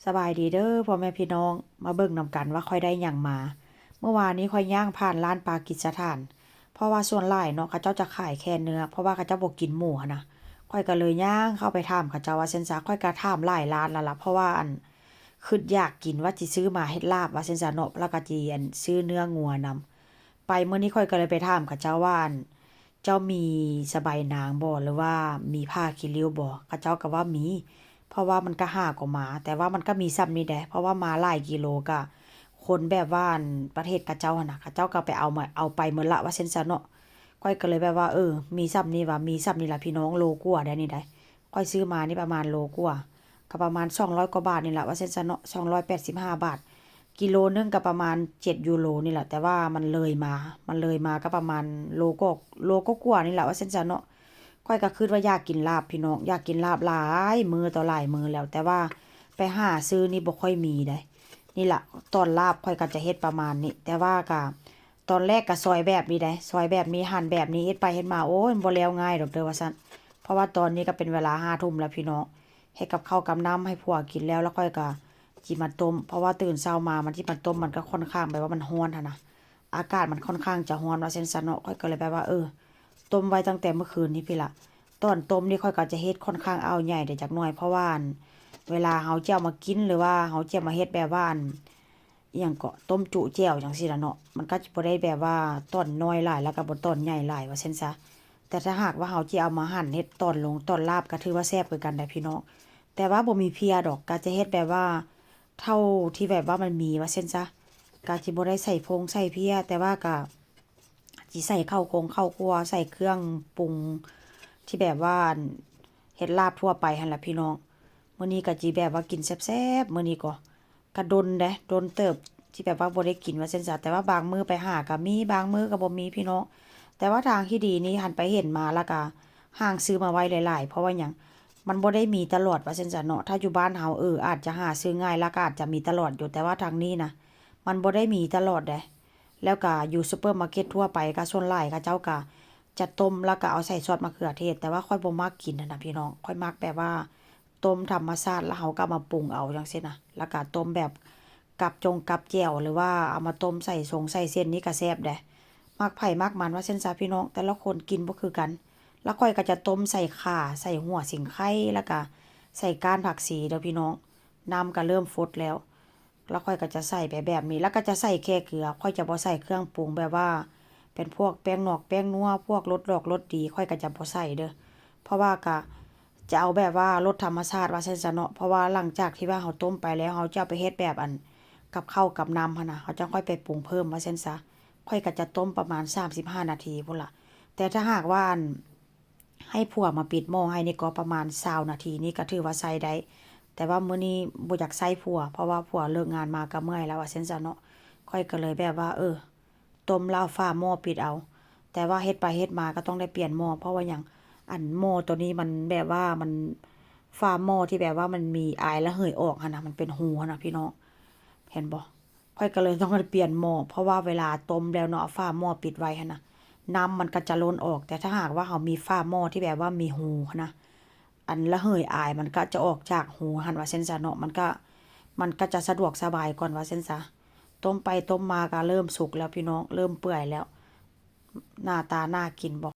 ສະບາຍດີເດີພໍ່ແມ່ພີ່ນ້ອງ, ມາເບິ່ງນຳກັນວ່າຂ້ອຍໄດ້ຫຍັງມາ. ເມື່ອວານນີ້ຂ້ອຍຍ່າງຜ່ານຮ້ານປາກິສຖານ ເພາະວ່າສ່ວນຫຼາຍເນາະ ເຂົາເຈົ້າຈະຂາຍແຄ່ເນື້ອ ເພາະວ່າເຂົາເຈົ້າບໍ່ກິນໝູຫັ້ນນະ. ຂ້ອຍກໍເລີຍຍ່າງເຂົ້າໄປຖາມເຂົາເຈົ້າວ່າຊັ້ນຊະ, ຂ້ອຍກໍຖາມຫຼາຍຮ້ານແລ້ວລະ ເພາະວ່າ ອັນ ຄິດຢາກກິນ ວ່າຊິຊື້ມາເຮັດລາບວ່າຊັ້ນຊະເນາະ ແລ້ວກໍຊິ ອັນ ຊື້ເນື້ອງົວນຳ. ໄປມື້ນີ້ຂ້ອຍກໍເລີຍໄປຖາມເຂົາເຈົ້າວ່າ ອັນ ເຈົ້າມີສະໄບນາງບໍ່ ຫຼືວ່າມີຜ້າຂີ້ລິ້ວບໍ່? ເຂົາເຈົ້າກໍວ່າມີ ເພາະວ່າມັນກໍຫາກໍມາ ແຕ່ວ່າມັນກໍມີສ່ຳນີ້ແດະ ເພາະວ່າມາຫຼາຍກິໂລ ກໍຄົນແບບວ່າ ອັນ ປະເທດເຂົາເຈົ້າຫັ້ນນະ ເຂົາເຈົ້າກໍໄປເອົາມາ ເອົາໄປໝົດລະວ່າຊັ້ນຊະເນາະ. ຂ້ອຍກໍເລີຍແບບວ່າ ເອີ ມີສ່ຳນີ້ຫວາ ມີສ່ຳນີ້ລະພີ່ນ້ອງ ໂລກວ່າໄດ໋ນີ້ໄດ໋. ຂ້ອຍຊື້ມານີ້ປະມານໂລກວ່າ ກໍປະມານສອງຮ້ອຍກວ່າບາດນີ້ລະວ່າຊັ້ນຊະເນາະ ສອງຮ້ອຍແປດສິບຫ້າບາດ. ກິໂລໜຶ່ງກໍປະມານເຈັດຢູໂຣນີ້ລະ ແຕ່ວ່າມັນເລີຍມາ ມັນເລີຍມາກໍປະມານໂລກວ່າ ໂລກວ່າໆນີ້ລະວ່າຊັ້ນຊະເນາະ. ຂ້ອຍກໍຄິດວ່າຢາກກິນລາບພີ່ນ້ອງ ຢາກກິນລາບຫຼາຍມື້ຕໍ່ຫຼາຍມື້ແລ້ວ ແຕ່ວ່າໄປຫາຊື້ນີ້ບໍ່ຄ່ອຍມີໃດ໋. ນີ້ລະຕອນລາບຂ້ອຍກໍຈະເຮັດປະມານນີ້ ແຕ່ວ່າກໍຕອນແລກກໍຊອຍແບບນີ້ໃດ໋ ຊອຍແບບນີ້ ຫັ່ນແບບນີ້ ເຮັດໄປເຮັດມາ ໂອ້ຍ ມັນບໍ່ແລ້ວງ່າຍດອກເດີວ່າຊັ້ນ. ເພາະວ່າຕອນນີ້ກໍເປັນເວລາຫ້າທຸ່ມແລ້ວພີ່ນ້ອງ ເຮັດກັບເຂົ້າກັບນ້ຳໃຫ້ຜົວກິນແລ້ວ ແລ້ວຂ້ອຍກໍຊິມາຕົ້ມ ເພາະວ່າຕື່ນເຊົ້າມາມັນຊິມາຕົ້ມ ມັນກໍຄ່ອນຂ້າງແບບວ່າມັນຮ້ອນຫັ້ນນະ ອາກາດມັນຄ່ອນຂ້າງຈະຮ້ອນວ່າຊັ້ນຊະເນາະ. ຂ້ອຍກໍເລີຍແບບວ່າ ເອີ ຕົ້ມໄວ້ຕັ້ງແຕ່ມື້ຄືນນີ້ພີ້ລະ. ຕອນຕົ້ມນີ້ຂ້ອຍກໍຈະເຮັດຄ່ອນຂ້າງເອົາໃຫຍ່ໄດ້ຈັກໜ້ອຍ ເພາະວ່າ ອັນ ເວລາເຮົາຈະເອົາມາກິນ ຫຼືວ່າເຮົາຈະເອົາມາເຮັດແບບວ່າ ອັນ ອີ່ຫຍັງເກາະ ຕົ້ມຈຸແຈ່ວຈັ່ງຊີ້ລະເນາະ ມັນກໍຈະບໍ່ໄດ້ແບບວ່າຕອນນ້ອຍຫຼາຍ ແລ້ວກໍບໍ່ຕອນໃຫຍ່ຫຼາຍວ່າຊັ້ນຊະ. ແຕ່ຖ້າຫາກວ່າເຮົາຈະເອົາມາຫັ່ນເຮັດຕອນລົງຕອນລາບ ກໍຖືວ່າແຊບຄືກັນໄດ໋ພີ່ນ້ອງ. ແຕ່ວ່າບໍ່ມີເພຍດອກ ກໍຈະເຮັດແບບວ່າເທົ່າທີ່ແບບວ່າມັນມີວ່າຊັ້ນຊະ ກໍຊິບໍ່ໄດ້ໃສ່ຟົງໃສ່ເພຍ ແຕ່ວ່າກໍຊິໃສ່ເຂົ້າກົງເຂົ້າຂົ້ວ ໃສ່ເຄື່ອງປຸງທີ່ແບບວ່າ ອັນ ເຮັດລາບທົ່ວໄປຫັ້ນລະພີ່ນ້ອງ. ມື້ນີ້ກໍຊິແບບວ່າກິນແຊບໆ ມື້ນີ້ກໍ ກະດົນເດ້ ດົນເຕີບທີ່ແບບວ່າບໍ່ໄດ້ກິນວ່າຊັ້ນຊະ ແຕ່ວ່າບາງມື້ໄປຫາກະມີ ບາງມື້ກະບໍ່ມີພີ່ນ້ອງ. ແຕ່ວ່າທາງທີ່ດີນີ້ ຫັ້ນໄປເຫັນມາແລ້ວກະຫ້າງຊື້ມາໄວ້ຫຼາຍໆ ເພາະວ່າຫຍັງ ມັນບໍ່ໄດ້ມີຕະຫຼອດວ່າຊັ້ນຊະເນາະ. ຖ້າຢູ່ບ້ານເຮົາ ເອີ ອາດຈະຫາຊື້ງ່າຍ ແລ້ວກະອາດຈະມີຕະຫຼອດຢູ່ ແຕ່ວ່າທາງນີ້ນະ ມັນບໍ່ໄດ້ມີຕະຫຼອດເດ້. ແລ້ວກະຢູ່ຊຸບເປີມາເກັດທົ່ວໄປ ກະສ່ວນຫຼາຍເຂົາເຈົ້າກະຈະຕົ້ມ ແລ້ວກະເອົາໃສ່ຊອດມະເຂືອເທດ ແຕ່ວ່າຂ້ອຍບໍ່ມັກກິນຫັ້ນນະພີ່ນ້ອງ ຂ້ອຍມັກແບບວ່າ ຕົ້ມທຳມະຊາດ ແລ້ວເຮົາກໍເອົາມາປຸງເອົາຈັ່ງຊີ້ນະ ແລ້ວກໍຕົ້ມແບບກັບຈົງກັບແຈ່ວ ຫຼືວ່າເອົາມາຕົ້ມໃສ່ຊົງໃສ່ເສັ້ນນີ້ກໍແຊບເດ້. ມັກໃຜມັກມັນວ່າຊັ້ນຊະພີ່ນ້ອງ ແຕ່ລະຄົນກິນບໍ່ຄືກັນ. ແລ້ວຂ້ອຍກໍຈະຕົ້ມໃສ່ຂ່າ ໃສ່ຫົວສີໄຄ ແລ້ວກໍໃສ່ກ້ານຜັກຊີເດີພີ່ນ້ອງ. ນ້ຳກໍເລີ່ມຟົດແລ້ວ ແລ້ວຂ້ອຍກໍຈະໃສ່ໄປແບບນີ້ ແລ້ວກໍຈະໃສ່ແຄ່ເກືອ ຂ້ອຍຈະບໍ່ໃສ່ເຄື່ອງປຸງແບບວ່າເປັນພວກແປ້ງນອກແປ້ງນົວ ພວກລົດດອກລົດດີ ຂ້ອຍກໍຈະບໍ່ໃສ່ເດີ ເພາະວ່າກະຈະເອົາແບບວ່າລົດທຳມະຊາດວ່າຊັ້ນຊະເນາະ. ເພາະວ່າຫຼັງຈາກທີ່ວ່າເຮົາຕົ້ມໄປແລ້ວ ເຮົາຈະເອົາໄປເຮັດແບບ ອັນ ກັບເຂົ້າກັບນ້ຳຫັ້ນນະ ເຮົາຈັ່ງຄ່ອຍໄປປຸງເພີ່ມວ່າຊັ້ນຊະ. ຂ້ອຍກໍຈະຕົ້ມປະມານສາມສິບຫ້ານາທີພຸ້ນລະ ແຕ່ຖ້າຫາກວ່າ ອັນ ໃຫ້ຜົວມາປິດໝໍ້ໃຫ້ນີ້ກໍປະມານຊາວນາທີນີ້ກໍຖືວ່າໃຊ້ໄດ້ ແຕ່ວ່າມື້ນີ້ບໍ່ຢາກໃຊ້ຜົວ ເພາະວ່າຜົວເລີກງານມາກໍເມື່ອຍແລ້ວວ່າຊັ້ນຊະເນາະ. ຂ້ອຍກໍເລີຍແບບວ່າ ເອີ ຕົ້ມແລ້ວເອົາຝາໝໍ້ປິດເອົາ ແຕ່ວ່າເຮັດໄປເຮັດມາກໍຕ້ອງໄດ້ປ່ຽນໝໍ້ ເພາະວ່າຫຍັງ ອັນ ໝໍ້ໂຕນີ້ມັນແບບວ່າມັນ ຝາໝໍ້ທີ່ແບບວ່າມັນມີອາຍລະເຫີຍອອກຫັ້ນນະ ມັນເປັນຮູຫັ້ນນະພີ່ນ້ອງ ເຫັນບໍ່? ຂ້ອຍກໍເລີຍຕ້ອງໄດ້ປ່ຽນໝໍ້ ເພາະວ່າເວລາຕົ້ມແລ້ວເນາະ ເອົາຝາໝໍ້ປິດໄວ້ຫັ້ນນະ ນ້ຳມັນກໍຈະລົ້ນອອກ ແຕ່ຖ້າຫາກວ່າເຮົາມີຝາໝໍ້ທີ່ແບບວ່າມີຮູຫັ້ນນະ ອັນລະເຫີຍອາຍມັນກໍຈະອອກຈາກຮູຫັ້ນວ່າຊັ້ນຊະເນາະ ມັນກໍ ມັນກໍຈະສະດວກສະບາຍກ່ອນວ່າຊັ້ນຊະ. ຕົ້ມໄປຕົ້ມມາກໍເລີ່ມສຸກແລ້ວພີ່ນ້ອງ ເລີ່ມເປື່ອຍແລ້ວ ໜ້າຕາໜ້າກິນບໍ່?